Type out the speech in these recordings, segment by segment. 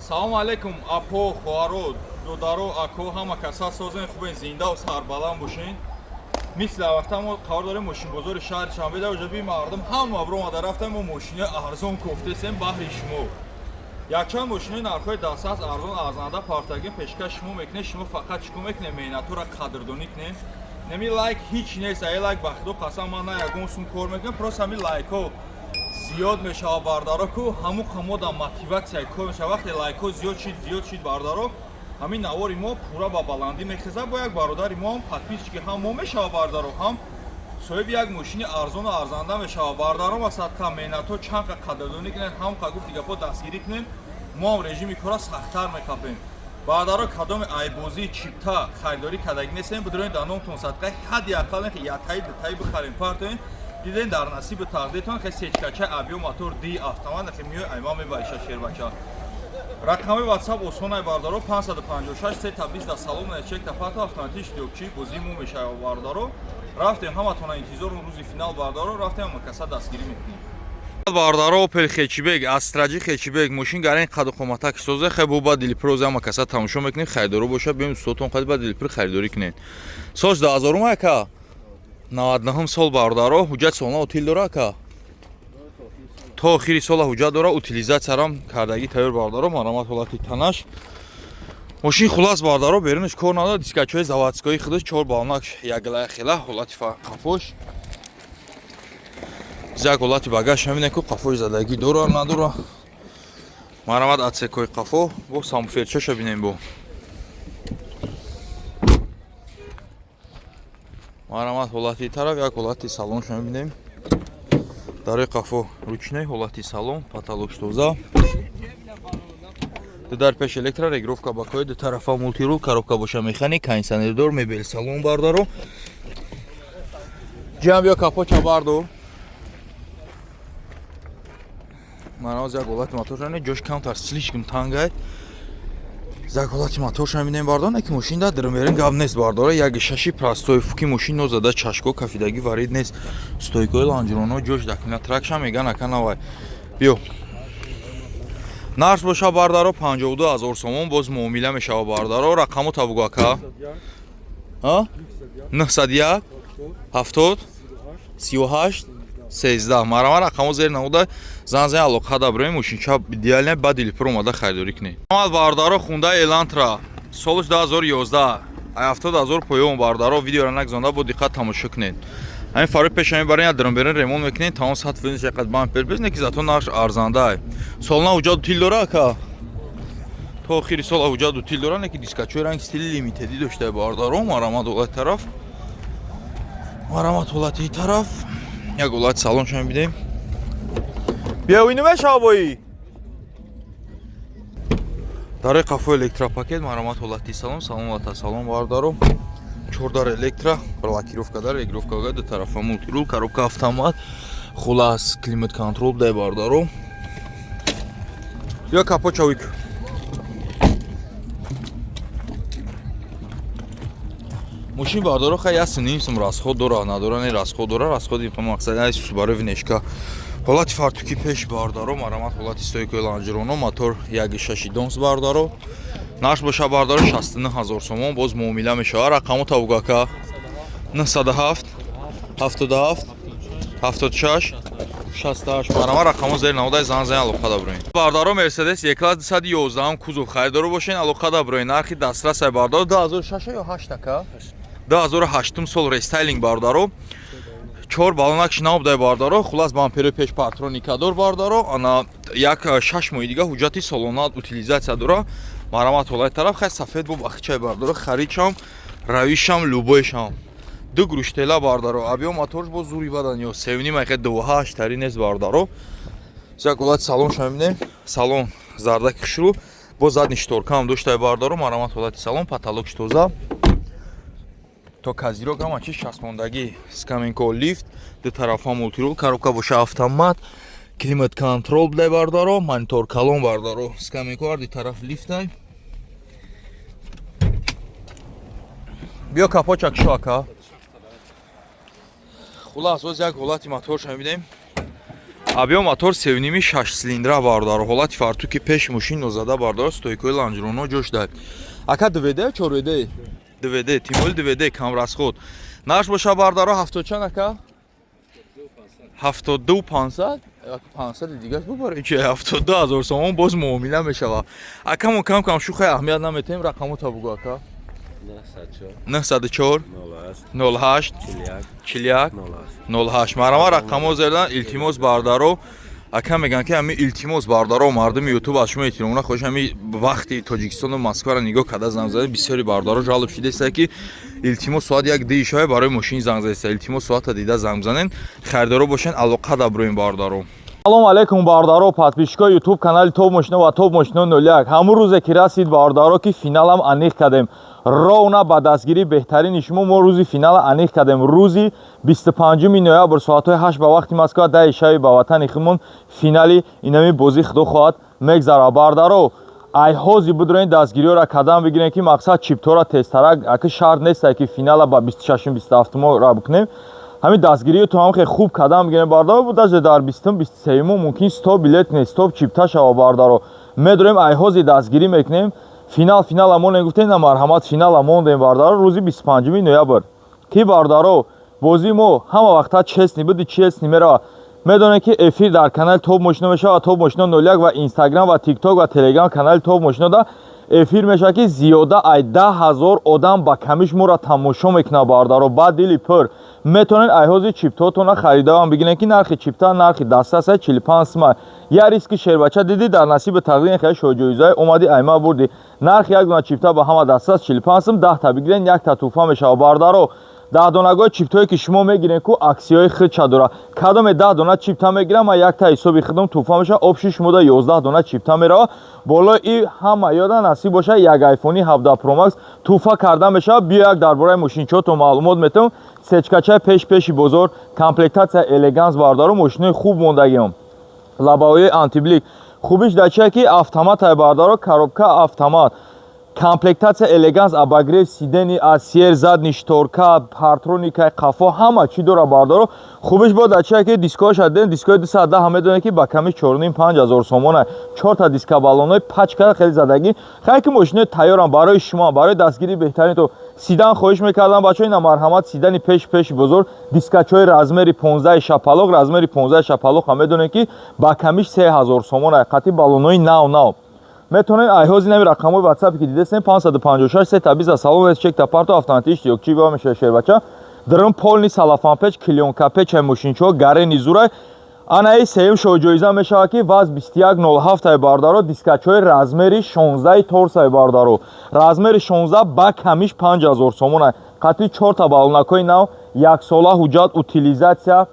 Салому алейкум, апо, хоҳаро, додаро, ако, ҳама каса созен, хубен, зиндаву сарбаланд бошен. Мисли вақта мо қарор дорем мошинбозори шаҳри Душанбе, дар ҷоби мардум ҳама биромада рафтем, мо мошинои арзон кофтесем баҳри шумо. Якчанд мошинои нархҳои дастрас, арзон, арзанда партагин пешкаш шумо мекунем. Шумо фақат чӣ кор мекунем? Меҳнатҳоро қадрдонӣ кунем. Неми лайк ҳеҷ нест, ай лайк ба худо қасам, ман на ягон сум кор мекунем, просто ҳамин лайкҳо зиёд мешава, бардаро, ку ҳамун қамода мотиватсияи кор мешава. Вақте лайкҳо зиёд шид, зиёд шид, бардаро, ҳамин навори мо пурра ба баландӣ мехезад. Бо як бародари мо ҳам подписчики ҳам мо мешава, бардаро, ҳам соҳиби як мошини арзону арзанда мешава. Бардаро, масадқа меҳнатҳо чанд қа қадрдонӣ кунем, ҳам қа гуфти гапҳо дастгирӣ кунем, мо ҳам режими кора сахттар мекапем. Бардаро, кадоми айбозии чипта харидорӣ кардагӣ нестем, бидурем дар номтон садқа ҳадди ақал яктаи дутаи бихарем, партоем, дидем дар насибу тақдиртон хе сечкача объём мотор ди автомат хе миёй айма мебаиша шербача. Рақами WhatsApp осонай, бардаро, 556 320 да салом чек та пато автоматиш дёкчи бозии мо мешава. Бардаро, рафтем, ҳаматона интизорум рӯзи финал. Бардаро, рафтем, ҳама каса дастгирӣ мекунем. Бардаро, Опел хэтчбек, Астраҷи хэтчбек, мошин гарин қаду қоматак созе хе бу ба дилпроз ҳама каса тамошо мекунем. Харидоро боша, биём устодтон қади ба дилпир харидорӣ кунед. Соз 2000 ака, 99 сол, бардаро, ҳуҷҷат солона утил дора, ака, то охири сола ҳуҷҷат дора, утилизатсиярам кардагӣ тайёр. Бардаро, марамат ҳолати танаш мошин хулас, бардаро, берунаш кор надорад, дискачҳои заводской худаш, чор балнак яглая хела. Ҳолати қафош як ҳолати багаж ҳамине ку қафои задагӣ дора надора. Марамат отсекои қафо бо самферчаша бинем. Бо марамат ҳолати тараф як ҳолати салонша мебинем. Дарои қафо ручной, ҳолати салон, потолок тоза, ду дар пеш электро, регулировка бакои ду тарафа, мультирул, коробка боша механик, кондиционердор, мебел салон. Бардаро, ҷиам биё, капоча бардор. Маноз як ҳолати моторшане, ҷош камтар слишком тангай. Як ҳолати моторша мебинем, бардор, не ки мошин да дрмерин гап нест, бардора, як шаши простой фуки мошин нозада чашко кафидагӣ варид нест, стойкои лонжероно ҷош дакина тракша меган ака навай. Биё, нарх боша, бардаро, 52 ҳазор сомон, боз муомила мешава. Бардаро, рақамо табугу, ака. 901 70 38 13. Марама рақамо зер намуда зан зан алоқа даброем. Мошинча идеально ба дилпур омада харидорӣ кунед. Омад, бардаро, Хундай Элантра, солш 2011, 70 ҳазор поён. Бардаро, видеоро нагзонда бо диққат тамошо кунед. Ҳамин фарои пеш ҳамин барин дрмберин ремонт мекунед, тамом сад фоиз шақат бампер без, не ки зато нархш арзанда. Солна ҳуҷҷат утил дора, ака, то охири сол ҳуҷҷат утил дора, не ки дискачои ранг стили лимитедӣ дошта, бардаро. Марамат ҳолати тараф, марамат ҳолати тараф як ҳолати салонша мебинем. Биё, ину мешава бои дарои қафо электропакет. Марамат ҳолати салон, салон ҳолата салон, бардаро, чордар электро, блокировка дар, регулировка ду тарафа, мультирул, коробка автомат, хулас климат контрол дай. Бардаро, ё капоча уик. Мошин, бардаро, хай ясн ним расход дора надора, не расход дора, расходи мақсад ай барои внешка. Ҳолати фартуки пеш, бардаро, марамат ҳолати стойкои лонжероно, мотор як шаши донс. Бардаро, нарх боша, бардаро, 69 ҳазор сомон, боз муомила мешава. Рақамо табугака: 907 77 76 68. Марама рақамо зер намудай зан зан алоқа даброен. Бардаро, Мерседес Е-класс 211 кузов, харидоро бошен, алоқа даброен, нархи дастрасай, бардаро. 2006 ё 8, ака? 2008 сол, рестайлинг, бардаро, чор балонак шинабудай, бардаро, хулас бамперои пеш парктроникадор. Бардаро, ана як 6 моҳи дига ҳуҷҷати солона утилизатсия дора. Марамат ҳолати тараф хай сафед бо бахчай, бардаро, харидшам, равишам, любойшам ду груштела. Бардаро, объём моторш бо зури бадан ё севним айхе 2.8 тари нест. Бардаро, як ҳолати салонша мебинем. Салон зардаки хушрӯ, бо задний шторкаам доштай. Бардаро, марамат ҳолати салон, потолокш тоза, то козырёк ҳама чи часпондагӣ, скаменко лифт, ду тарафа мультирул, коробка боша автомат, климат контрол будай. Бардаро, монитор калон. Бардаро, скаменко ҳар ду тараф лифтай. Биё, капочак шо, ака. Хулас, оз як ҳолати моторша мебинем. Объём мотор 3,5, 6 цилиндра, бародаро. Ҳолати фартуки пеш мошин нозада, бародаро, стойкои лонжероно ҷош дай. Ака, 2D, 4D? 2D, тем более 2D камрасход. Нарх боша, бародаро, 70 чанд, ака? 72 500. 500 дигаш бубаре чи, 72 ҳазор сомон, боз муомила мешава. Акамо кам кам шухай, аҳамият наметем. Рақамота бугу, ака. 904 08 41 08. Марама, рақамҳо зердан. Илтимос, бародаро, ака мегӯянд, ки ҳами, илтимос, бародаро, мардуми Ютуб аз шумо эҳтиромона хоҳиш, ҳами вақти Тоҷикистону Москваро нигоҳ карда занг зада. Бисёри бародаро жалоб шидаиста, ки илтимос, соат як дии шаве барои мошин занг задаиста. Илтимос, соата дида занг бизанен. Харидоро бошен, алоқа даброем, бародаро. Салом алейкум, бародаро, подписчикои Ютуб канали Топ Мошино ва Топ Мошино 01. Ҳамун рӯзе ки расид, бародаро, ки финалам аниқ кардем, ровна ба дастгирии беҳтарини шумо мо рӯзи финала аниқ кардем. Рӯзи 25 ноябр, соатҳои 8 ба вақти Москва, 10 шаби ба ватани худмон финали инами бозӣ, худо хоҳад, мегзарад. Бародаро, айҳози будроин дастгириёра кадам бигирем, ки мақсад чиптора тезтарак, аки шарт нестай, ки финала ба 26, 27 ра бикунем. Ҳамин дастгириё то ҳам хеле хуб кадам бигирем, бародаро. Даже дар 20, 23 мумкин 100 билет не, 100 чипта шава, бародаро. Медорем, айҳози дастгирӣ мекунем. Финал, финала монем гуфтем, на, марҳамат, финала мондем, бародаро, рӯзи 25 ноябр, ки, бародаро, бозии мо ҳама вақта честный буди, честный мерава. Медонем, ки эфир дар канали Топ Мошино мешавад, Топ Мошино 01, ва Инстаграм ва Тикток ва Телеграм канали Топ Мошино да эфир мешавад, ки зиёда ай 10 000 одам ба камиш моро тамошо мекунад. Бародаро, ба дили пур метавонед айҳози чиптотона харидавам бигирем, ки нархи чипта нархи дастрас 45 сума. Я риски шербача дидӣ, дар насиби тақдири хеле шоҳҷоизаи омадӣ, айма бурдӣ. Нархи як дона чипта ба ҳама дастрас 45 сум, 10-та бигирен, якта тӯҳфа мешавад. Бародаро, 10 донагои чиптое ки шумо мегирен, ку аксияҳои худша дора. Кадоме 10 дона чипта мегирам, ман якта ҳисоби худам тӯҳфа мешавад. Общий шумода 11 дона чипта мерава. Болои и ҳама ёда насиб бошад, як айфони 17 Pro Max тӯҳфа карда мешавад. Биё, як дар бораи мошинчиҳото маълумот метавон. Сечкачаи пеш пеши бозор, комплектация элеганс, бародаро, мошинои хуб мондагиам, лобовои антиблик. Хубиш дар чие, ки автоматай, бародаро, коробка автомат, комплектация элеганс, обогрев сидений, асьер, задний шторка, парктроникаи қафо, ҳама чӣ дора, бародаро. Хубиш бо дар чие, ки дискоша ден, дискои 210 медонед, ки ба ками 4,5 ҳазор сомона. Чорта диска, баллонои пачка хеле задагӣ. Хай, ки мошинои тайёрам барои шумо, барои дастгирии беҳтарин то седан хоҳиш мекардам, бачаҳо, ина, марҳамат, седани пеш пеши бозор, дискачҳои размери 15 шапалоқ. Размери 15 шапалоқ ҳам медонед, ки ба камиш 3000 сомона, қати баллонои нав нав. Метавонед айҳози нави рақамҳои ватсапе ки дидесем, 556 сета биза салон чекта парто, автоматӣ иштирокчӣ ба меша. Шербача дрм полный салафанпеч, клеёнкапечай, мошинчиҳо гарени зурай. Анаи сеюм шоҳҷоиза мешавад, ки ВАЗ 2107 ай, бародаро, дискачҳои размери 16 торсай, бародаро, размери 16 ба камиш 5000 сомона, қатъи чорта баллонакҳои нав, яксола ҳуҷҷат, утилизация,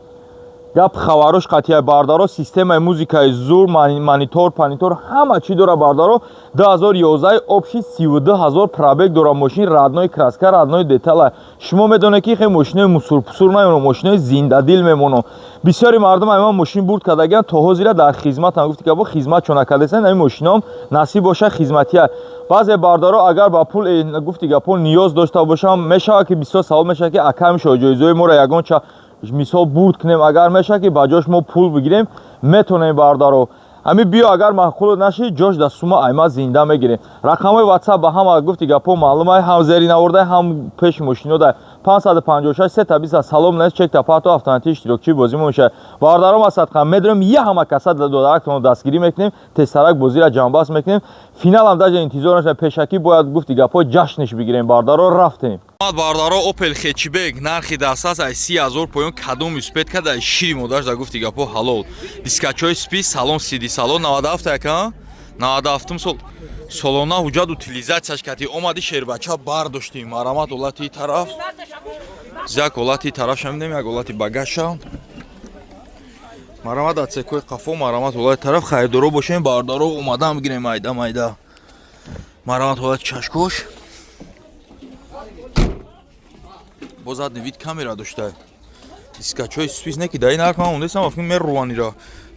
гап хабарош қатъия, бардаро. Системаи музикаи зур, монитор панитор, ҳама чӣ дора, бардаро. 2011, общий 32 ҳазор пробег дора. Мошин родной краска, родной детала. Шумо медонед, ки хе мошинои мусурпусур намемонад, мошинои зиндадил мемонад. Бисёри мардум айман мошин бурд кардагиан, то ҳозира дар хизматам. Гуфти ки бо хизмат чо накардесен, ами мошином насиб боша, хизматия. Баъзе бардаро, агар ба пул, гуфти гапо, ниёз дошта бошам, мешавад, ки бисёр савол мешавад, ки аками шоҳҷоизои моро ягонча мисол бурд кунем, агар мешавад, ки ба ҷош мо пул бигирем, метонем, бардаро. Ҳами биё, агар маъқул наши, ҷош да сума айма зинда мегирем. Рақамҳои ватсап ба ҳама, гуфти гапо, маълумай, ҳам зери навордай, ҳам пеши мошинодай. 556 сета биса салом нест, чекта пато, автоматӣ иштирокчии бозӣ мешавад. Бародаром, асадқан медонем, я ҳама каса додарактонро дастгирӣ мекунем, тезтарак бозиро ҷамъбаст мекунем. Финалам даже интизор нашад, пешакӣ бояд, гуфти гапо, ҷашниш бигирем. Бардаро, рафтем. Бардаро, Опел Хэтчбек, нархи дастрас ай 30 000 поён. Кадом успеть кард, ай шири модарш да, гуфти гапо, ҳалол. Дискачҳои спи, салон сиди салон, 97 яка, 97 сол, солона ҳуҷҷат, утилизатсияш кардӣ. Омади, шербача, бардоштем. Марамат, ҳолати тараф, як ҳолати тараф шамидем, як ҳолати багаша. Марамат, отсекои қафо. Марамат, ҳолати тараф. Харидоро бошем, бардаро, омадан бигирем, майда майда. Марамат, ҳолати чашкош. Боз задний вид камера дошта. Дискачҳои спис не, ки дар ин нарх ман мондесам, афкин меруванира.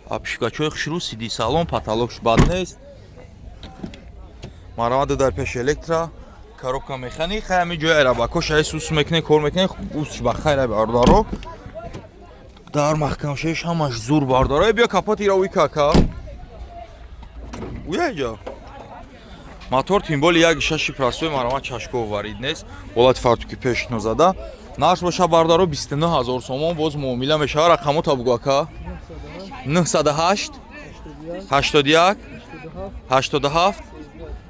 Обшивкачҳои хушрӯ, сиди салон, потолокш бад нест. Марамат, дар пеш электро, коробка механик. Хай, ҳами ҷои аэрабакош ай сус мекунем, кор мекунем. Усш ба хайр, бародаро. Дар маҳкамшавиш ҳамаш зур, бардора. Биё, капот ира уй кака. Уя иҷа. Мотор тем более як шаши простой, марама чашко варид нест. Ҳолати фартуки пеш нозада. Нарх боша, бардаро, 29 000 сомон, боз муомила мешава. Рақамота бугу, ака. 908 81 87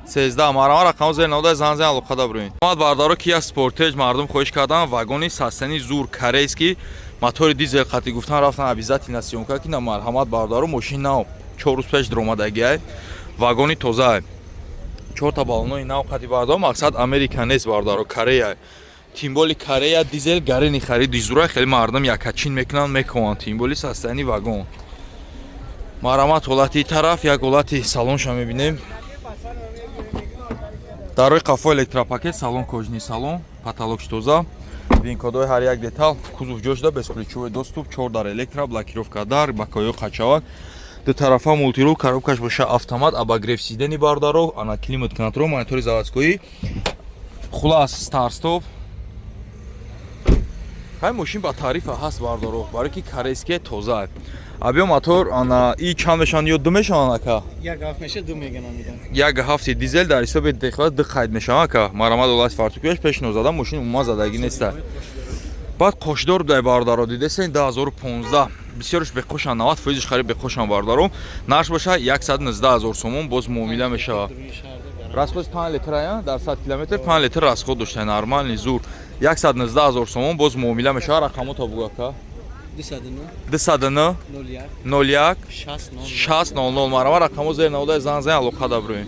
13. Марама рақамо зер нода, зан зан, алоқада бироин. Омад, бардаро, Kia Sportage. Мардум хоҳиш кардан, вагони састани зур, корейский, мотори дизел қати. Гуфтан, рафтан, обязательно съёмка ки на. Марҳамат, бардаро, мошин нав, 4 рӯз пеш даромадагиай, вагони тозаай, чорта баллонои нав қати, бардаро. Мақсад, Америка нест, бардаро, Корея, тем более Корея, дизел гарени хариди зура. Хеле мардум якачин мекунанд, мекунанд, тем более состояние вагон. Марҳамат, ҳолати тараф, як ҳолати салонша мебинем. Дар рӯи қафо электропакет, салон кожаный салон, потолокш тоза, вин-кодои ҳар як детал, кузов ҷо шуда, бесключевой доступ, чор дар электро, блокировка дар бакоё, қачавак, ду тарафа мультирул, коробкаш боша автомат, обогрев сидений, бардаро, ана климат контроль, монитори заводской. Хулас, старт-стоп. Ҳай, мошин ба таърифа ҳаст, бардаро, барое ки корейские, тоза. Абиё, мотор ана и чанд мешаванд ё ду мешаванд, ака? Як ҳафт меша, ду мегана меган. Як ҳафти дизел дар ҳисоби дехла ду қайд мешаванд, ака. Марамад, ҳолати фартукиаш пеш нозада, мошин умуман задагӣ неста. Баъд қошдор будай, бародаро, дидесен, 2015, бисёрш беқошан, 90 фоизиш хариб беқошан, бародаро. Нарх боша 119 000 сомон, боз муомила мешавад. Расход 5 литр ая, дар 100 километр 5 литр расход дошта, нормальный, зур. 119 000 сомон, боз муомила мешавад. Рақамота бугу, ака. 209 209 01 01 60 6 00. Марама, рақамо зер навода, зан зан, алоқа даброин.